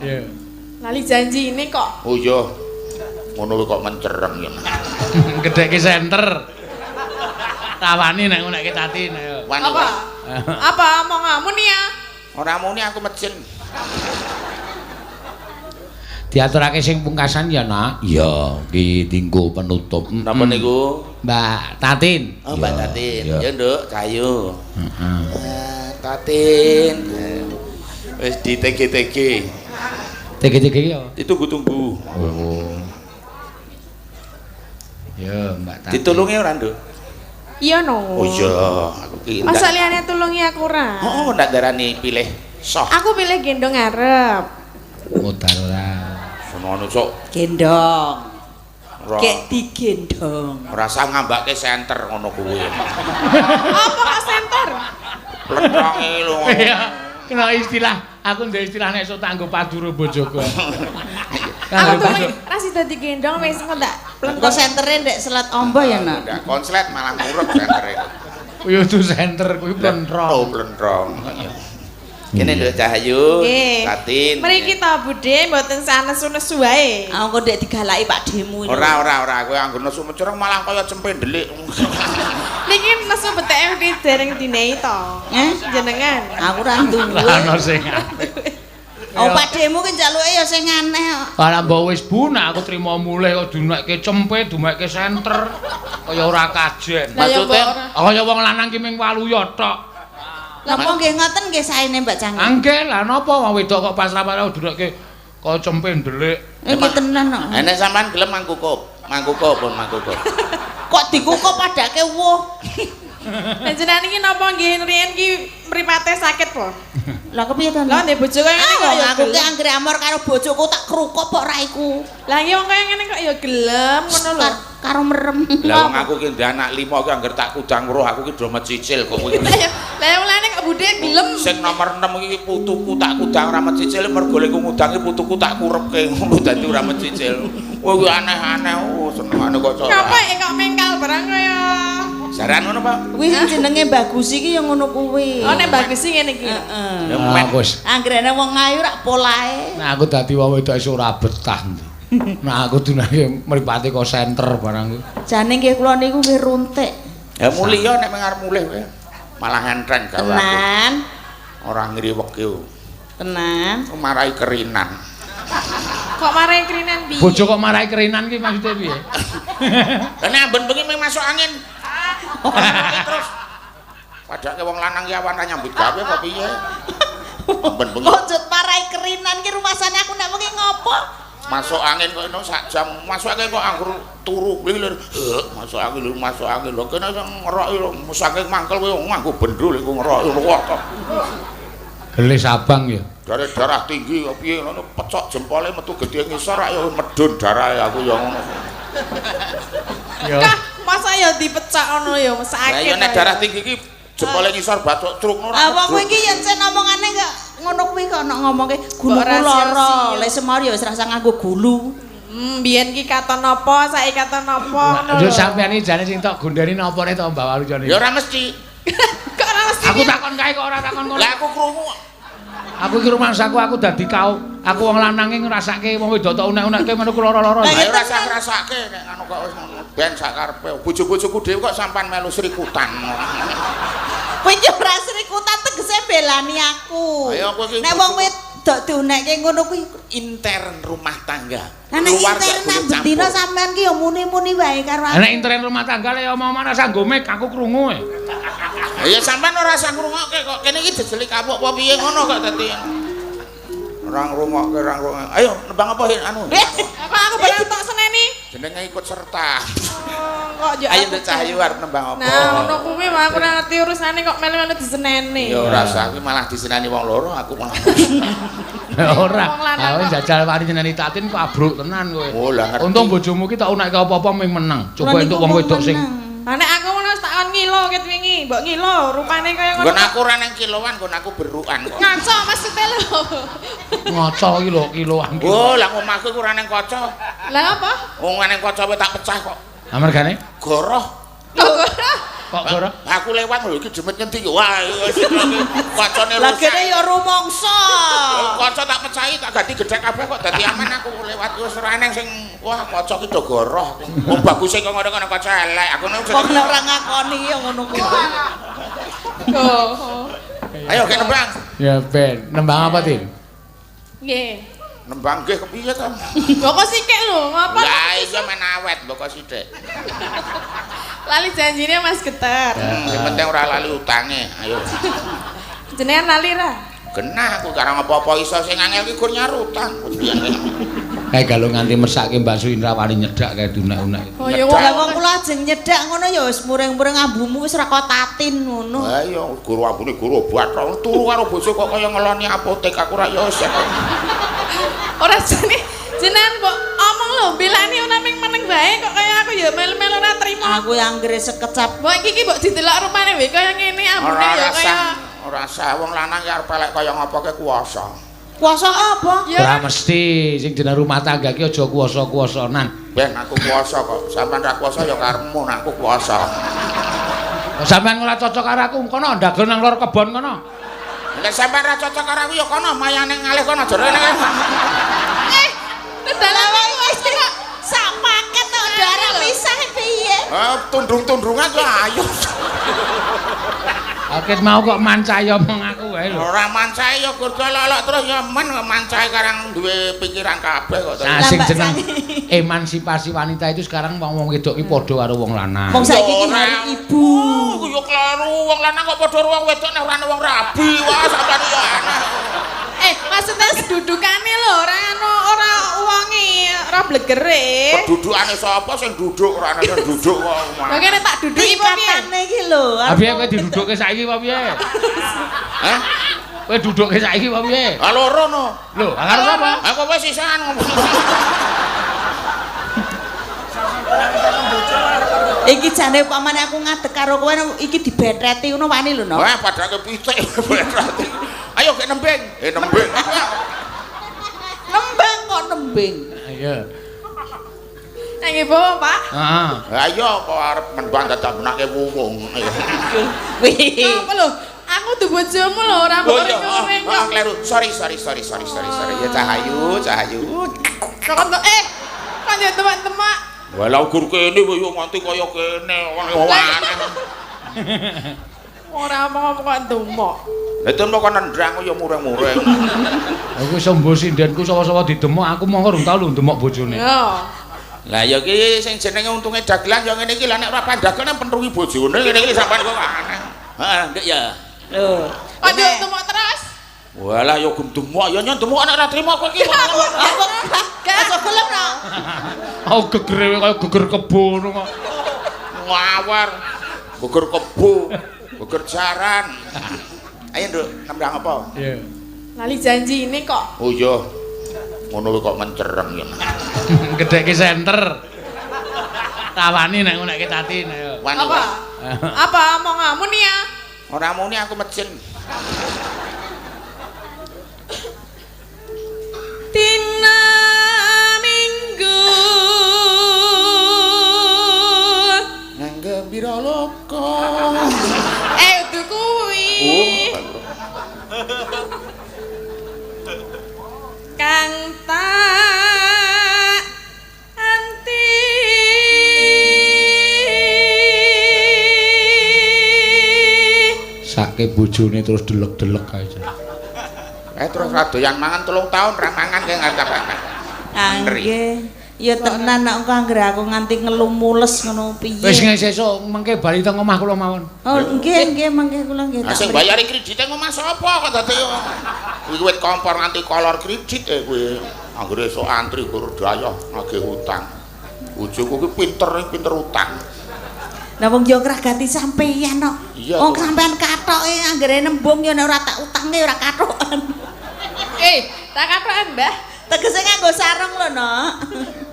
Iya. Lali janji ini kok. Oh iya. Ngono kuwi kok mencereng ya. Gedhekke senter. Tawani nek ngonekke Tatin ayo. Wani. Apa? Apa omonganmu nih ya? Ora muni aku mejen. Diaturake sing pungkasan ya, Nak. Iya, iki dinggo penutup. Napa niku? Mbak Tatin. Oh, Mbak Tatin. Iya. Ya, Nduk, Cahayu. Heeh. Tatin. Wis di TG-TG. TG-TG ya. Ditunggu-tunggu. Oh. Ya, Mbak Tatin. Ditulungi ora, Nduk? Iya no. Oh iya, aku ki Masa liyane tulungi aku ora? Oh, ndak darani pilih soh. Aku pilih gendong ngarep. Modal ora. Senengane sok Gendong. ora Kek digendong. ora usah ngambake senter ngono kuwi. Apa kok senter? Pletronge lho. Iya, kena istilah, aku ndek istilah nek sok tak nggo paduro bojoku. Aku tulungi ra sida digendong wis engko ndak Engko sentere ndek Selat Ombo ya, Nak. Ndak konslet malah ngurep sentere. Kuwi udu senter, kuwi Oh, plentrong. plentrong. Kene Nduk Cahayu, Nggih. Tatin. Mriki ta Bude mboten sanesu-nesu wae. Aku kok ndek digalaki Pak Demu. Ora ora ora, kowe anggo nesu mencereng malah kaya cempe ndelik. Niki nesu beteke di dereng dinehi to. Eh? Jenengan. Aku ora duwe. Lah ono sing aneh. Oh, Pak Demu ki njaluke ya sing aneh kok. Lah mbok wis bu nek aku trimo mulih kok dumekke cempe, dumekke senter. Kaya ora kajen. Lah ya mbok Maksudnya? ora. Kaya wong lanang ki ming waluya tok. Napa nggih ngoten nggih saene Mbak Canggih? Angge lah napa wong wedok kok pasrah-pasrah dumekke kaya cempe ndelik. Iki tenan kok. Nek sampean gelem mangkukup, mangkukup pun mangkukup. Kok dikukup padake wuh. Lah jenengan iki napa nggih riyen ki mripate sakit po? Lah kepiye to? Lah ndek bojo kaya ngene Ah, kok wong ya aku ki gelem. anggere amor karo bojoku tak krukuk kok raiku. Lah iki wong kaya ngene kok ya gelem ngono lho. Karo merem. Lah wong aku ki ndek anak lima ki angger tak kudang weruh aku ki do mecicil kok kowe. Lah ya lah ya mulane kok Bude gelem. Sing nomor 6 iki putuku tak kudang ora mecicil mergo lek ngudangi putuku tak kurepke ngono dadi ora mecicil. Kowe kuwi aneh-aneh, oh senengane kok cok. Ngapa ya kok mengkal barang kaya Jaran ngono, Pak. Kuwi sing jenenge bagus iki ya ngono kuwi. Oh nek bagus sih ngene iki. Heeh. Ya Ah, men. wis. Anggerene wong ayu rak polahe. Nek aku dadi wong wedok iso ora betah. Nek aku dunake mripate kok senter barang kuwi. Jane nggih kula niku nggih runtik. Ya mulih ya nek mengarep mulih kowe. Malah enteng gawe aku. Tenan, Ora ngriweke. tenan. Marai kerinan. Kok marai krinan piye? Bojo kok marai kerinan ki maksudnya piye? Lah nek amben bengi mung masuk angin. Terus padake wong lanang ki awan ra nyambut gawe apa piye? Amben bengi Kok njut marai kerinan ki rumasane aku nek wengi ngopo? masuk angin kok eno sak jam. Masuk angin kok anggur turu kuwi lho. Masuk angin lho, masuk angin lho. Kene iso ngeroki lho, saking mangkel kowe nganggo bendul iku ngeroki lho kok. Gelis abang ya. Dari darah tinggi kok piye ngono pecok jempole metu gedhe ngisor ayo medun darahe aku ya ngono. Ya. Kah, masa ya dipecak ngono ya sakit. Lah iya nek ya. darah tinggi iki jempole ngisor bathuk truk ngono. Ah wong kuwi iki yen sen omongane kok ngono kuwi kok ono ngomongke guluku ora lara. sia-sia. Lek semar ya wis rasa nganggo gulu. Biyen ki katon apa, saiki katon apa ngono Yo lho. sampean iki jane sing tok gondeni napane to Mbak Walujo Ya ora mesti. Kok ora mesti. Aku takon kae kok ora takon kono. Lah aku krungu. Aku iki rumangsaku aku dadi kau. Aku wong lanange ngrasake wong wedok tok unek-unekke ngono ku lara-lara. Lah ya ora usah ngrasake nek ngono kok wis ngono. Ben sak karepe. Bojo-bojoku dhewe kok sampan melu srikutan. Kowe iki ora srikutan tegese belani aku. Ayo, kowe iki Nek wong wedok diunekke ngono kuwi Intern rumah tangga. Lah nek Keluar gak intern boleh nang bendina campur. sampean ki ya muni-muni wae karo aku. Nek intern rumah tangga le omong-omong rasa nggo mic aku krungu e. Lah ya sampean ora usah ngrungokke kok. Kene iki jejeli kapuk apa piye ngono kok dadi. Ora ngrungokke, ora ngrungokke. Ayo nembang apa Hin anu? Apa aku barang tok seneni? Jenenge ikut serta. Oh, kok yo Ayo aku- Nduk Cahayu arep nembang apa? Nah, ngono kuwi mah aku ora ngerti urusane kok melu-melu diseneni. Ya ora usah, kuwi malah disenani wong loro aku malah. Ora. Wong lanang Aku kok. jajal wani nyeneni Tatin kok abruk tenan kowe. Oh, lah ngerti. Untung bojomu ki tak unekke apa-apa ming meneng. Coba Kula entuk niku wong mung wedok sing meneng. Lah nek aku ngono wis tak kon ngilo ket wingi, mbok ngilo rupane kaya ngono. Nggon aku ora nang kiloan, nggon aku berukan kok. Ngaco maksudnya lho. ngaca iki lho kiloan ki. Oh, lah omahku iku ora nang kaca. Lah apa? Wong nang kaca wae tak pecah kok. Amargane Goroh. Kok ora? Kok goro? Aku lewat lho iki demit ngendi wah wis kacane Lah rusak. kene ya rumangsa. Kaca tak pecahi tak ganti gedhek kabeh kok dadi aman aku lewat wis ora eneng sing wah kaca ki do goroh. Wong baguse kok ngono-ngono kaca elek. Aku ngono. Wong nek ora ngakoni ya ngono kuwi. Oh. Ayo ke nembang. Ya ben, nembang apa, Tin? Nggih. Nembang nggih kepiye to? Mbok kok sithik lho, ngapa? Lah iya men awet mbok kok sithik. Lali janjine Mas Geter. Sing penting ora lali utange. Ayo. Jenengan lali ra? Genah aku karo apa-apa iso sing angel ki gur nyaur utang. Kae galo nganti mesake Mbak Suindra wani nyedak kae dunek-unek. Oh ya Lah wong kula ajeng nyedak ngono ya wis muring-muring ambumu wis ora kok tatin ngono. Lah iya guru ambune guru obat turu karo bojo kok kaya ngeloni apotek aku ra ya wis. Ora jane jenengan mbok omong lho belani ora ming meneng wae kok kaya aku ya melu-melu ora trimo. Aku yang anggere sekecap Mbok iki ki mbok didelok rupane wae kaya ngene ambune Ora ya kaya sah, ora sah wong lanang ki arep elek kaya ngapa ke kuwasa. kuasa apa? ya Ora mesti sing jeneng rumah tangga ki aja kuwasa-kuwasanan. Ben aku kuwasa kok. Sampeyan ra kuwasa ya karepmu nek aku kuwasa. Sampeyan ora cocok karo aku kono ndagel nang lor kebon kono. Nek sampeyan ra cocok karo aku ya kono mayane ngalih kono jare nek. Eh, dalan Wis sak paket kok darah pisah piye? Eh tundung-tundungan ya ayo. Akeh mau kok mancai omong aku wae lho. Ora mancai ya gur lolok terus ya men mancai karang duwe pikiran kabeh kok. Nah, sing Lah, Mbak jeneng Sani. emansipasi wanita itu sekarang wong-wong wedok ki padha karo wong lanang. Wong saiki iki Ora. hari ibu. Oh, yo kleru wong lanang kok padha wong wedok nek ora ana wong rabi. Wah, sampeyan yo aneh. Eh, maksudnya kedudukane lho ora anu ora wonge, ora blegere. Kedudukane sapa sing duduk ora ana sing duduk kok. Lha kene tak duduki apa piye? Tingkatane iki lho. Ha piye kowe didudukke saiki apa piye? Hah? Kowe dudukke saiki apa piye? Ha loro no. Lho, karo sapa? Aku wis sisan ngomong. Iki jane upamane aku ngadeg karo kowe iki dibetheti ngono wani lho no. Wah, padake pitik. Ayo gek nembing. Eh nembing. Nembang kok nembing. Iya. Nang ibu, Pak. Heeh. Lah iya kok arep nembang dadak benake wuwung. Wih. Apa lho? Aku dudu bojomu lho, ora Oh iya, mbok oh, kleru. Sorry, sorry, sorry, sorry, sorry, sorry. Ya Cahayu, Cahayu. Kok eh kok yo temak-temak. Walau gur kene yo nganti kaya kene. Aneh. Ora omong-omong kok ndumok. Lah itu kok nendang yo mureng-mureng. Aku iso mbo sindenku sapa-sapa didemok, aku mongko rung tau lho ndemok bojone. Yo. Lah ya iki sing jenenge untunge dagelan ya ngene iki lah nek ora pandagelan nang pentungi bojone ngene iki sampean kok aneh. Heeh, ndek ya. Lho. Kok yo ndumok terus? Walah ya gum demok ya nyon demok nek ora trimo kowe iki. Aku gak aja gelem no. Aku gegere kaya geger kebo ngono kok. Ngawar. Geger kebo, geger jaran. Ayo nduk, nembang apa? Iya. Lali janji ini kok. Oh iya. Ngono kuwi kok mencereng ya. Gedhekke senter. Tawani nek ngonekke Tatin ayo. Wani. Apa? Apa omonganmu nih ya? Ora muni aku mejen. Dina Minggu. Nang gembira loka. Eh, udu kuwi. Oh. Kang tak anti. Sake bojone terus delek-delek ae. Eh terus ra doyan mangan 3 tahun ra mangan kae ngangkat-angkat. Ah nggih. Ya tenan nek engko anggere aku nganti ngelumules ngono piye. Wis sesuk mengke bali teng omah kula mawon. Oh nggih nggih mengke kula nggih Lah tak. sing mriki. bayari kredite ngomah sapa kok dadi kuwi wit kompor nganti kolor kredit kuwi. Anggere esuk antri gur dayoh nagih utang. Bojoku ki pinter pinter utang. Lah wong yo ngragati sampeyan kok. Iya, Wong toh. sampeyan kathoke anggere nembung yo nek ora tak utangne ora kathokan. Eh, tak kathokan, Mbah. Tegese nganggo sarung lho, no.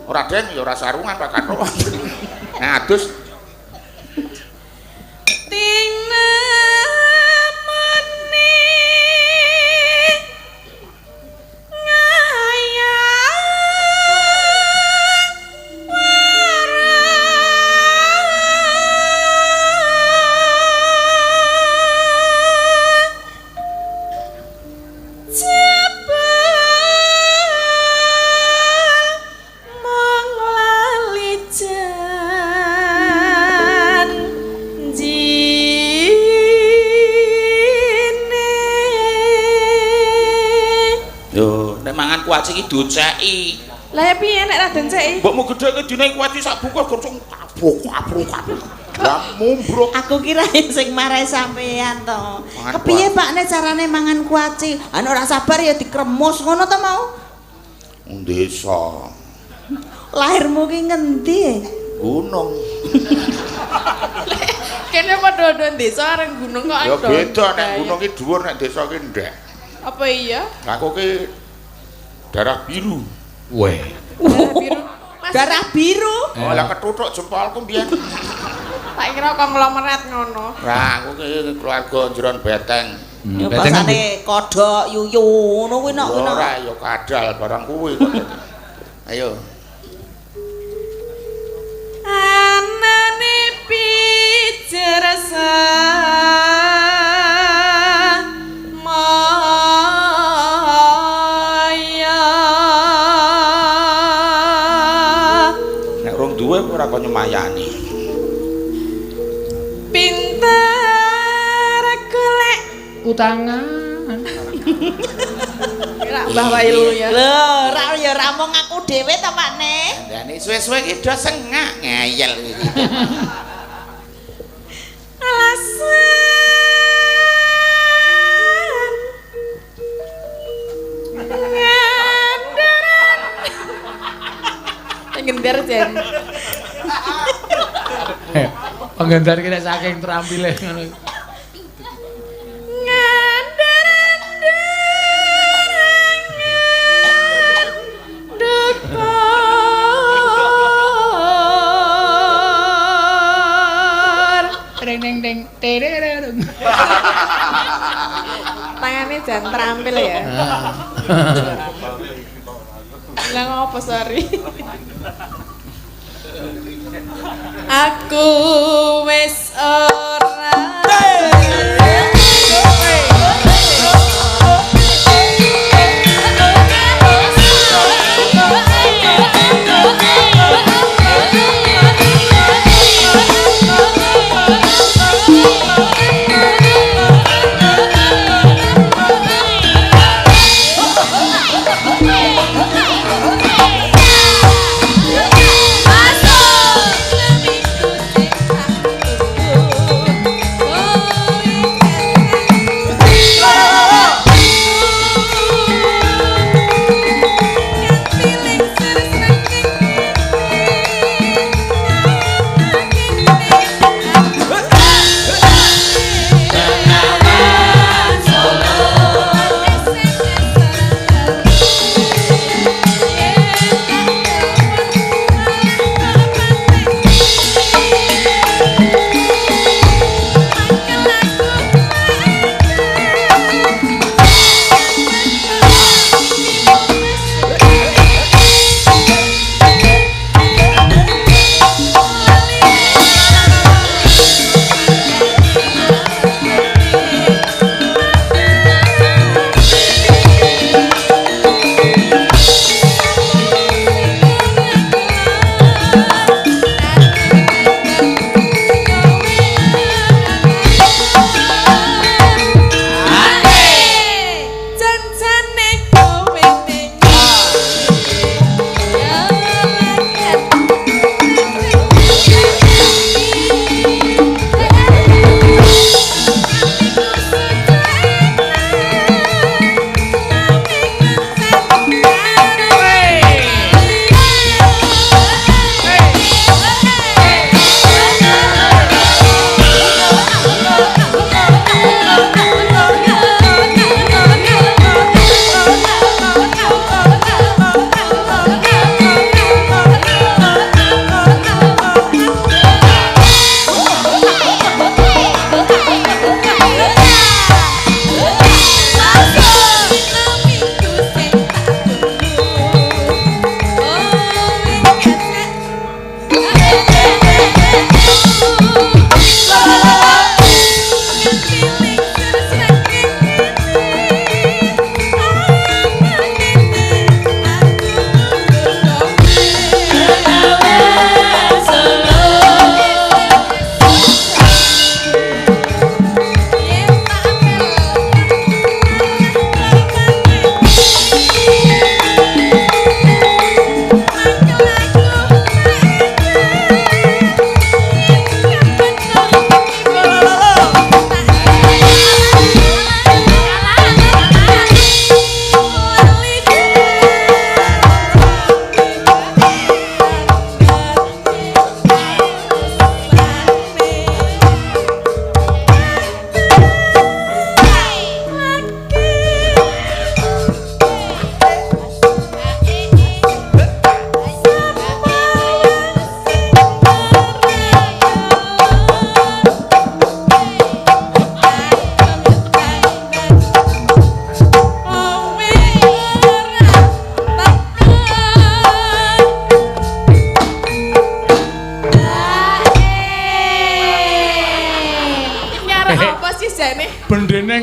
Ora den ya ora sarungan Pak kathokan. Nah adus Tina meni ngayang warang. Nek mangan kuaci iki doceki. Lah ya piye nek ra denceki? Mbokmu gedheke dinaiki kuaci sak bungkus gocong kabruk kabruk kabruk. Lah mumbruk. Aku kira sing marai sampean to. Mangan Kepiye Pak nek carane mangan kuaci? Anu ora sabar ya dikremus ngono to mau? Desa. Lahirmu ki ngendi? Gunung. Kene padha-padha desa areng gunung kok Ya ado. beda nek gunung ki dhuwur nek desa ki ndek. Apa iya? Aku ki darah biru. Weh. Darah biru. Mas, Darah biru. Oh, lah ketutuk jempolku mbiyen. tak kira konglomerat ngono. Lah aku ki keluarga jeron beteng. Ya basane kodhok yuyu ngono kuwi nok kuwi nok. Ora ya kadal barang kuwi kok. Ayo. Anane pijer maya. Nek rong duwe ora kok nyemayani. Pinter golek Utangan. Kira Mbah Wailu ya. Lho, ra ya ra mung aku dhewe to Pak Ne. Dandane suwe-suwe ki do sengak ngeyel iki. Alasan ngandaran ngender jen. Penggendar ki nek saking terampile ngono. Ngandaran darangan dekor. Ding ding ding terereng. Tangannya jangan terampil ya. Lah ngopo sorry. Aku wis ora. Masuk.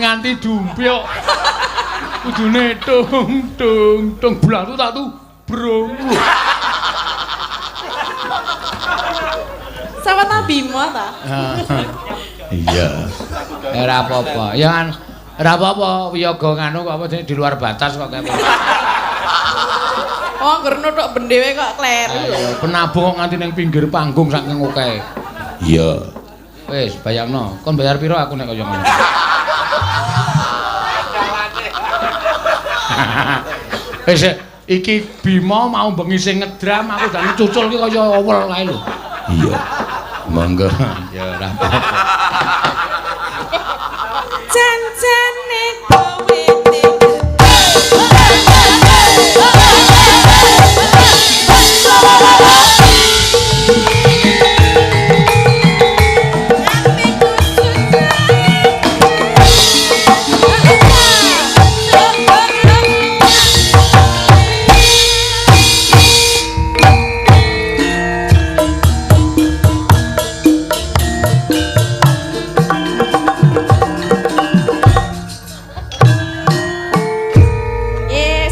nganti dumbyok. Kudune tung tung tung blatu tak tu brong. Sama ta Bima ta? Iya. Ora apa-apa. Ya kan ora apa-apa wiyaga nganu kok apa jenenge di luar batas kok kayak. Oh, ngger nuthuk bendewe kok kleru. Ayo, penabuh kok nganti ning pinggir panggung saking akeh. Iya. Wis, bayangno, kon bayar piro aku nek kaya ngono. Wis iki Bima mau bengi sing ngedram aku dan cucul ki kaya owel kae lho. Iya. Monggo. Ya ora apa-apa. Janjane kowe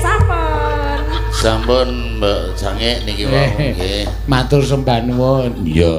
Sampun. Sampun Mbak Sange niki wau nggih. Matur sembah nuwun. Iya.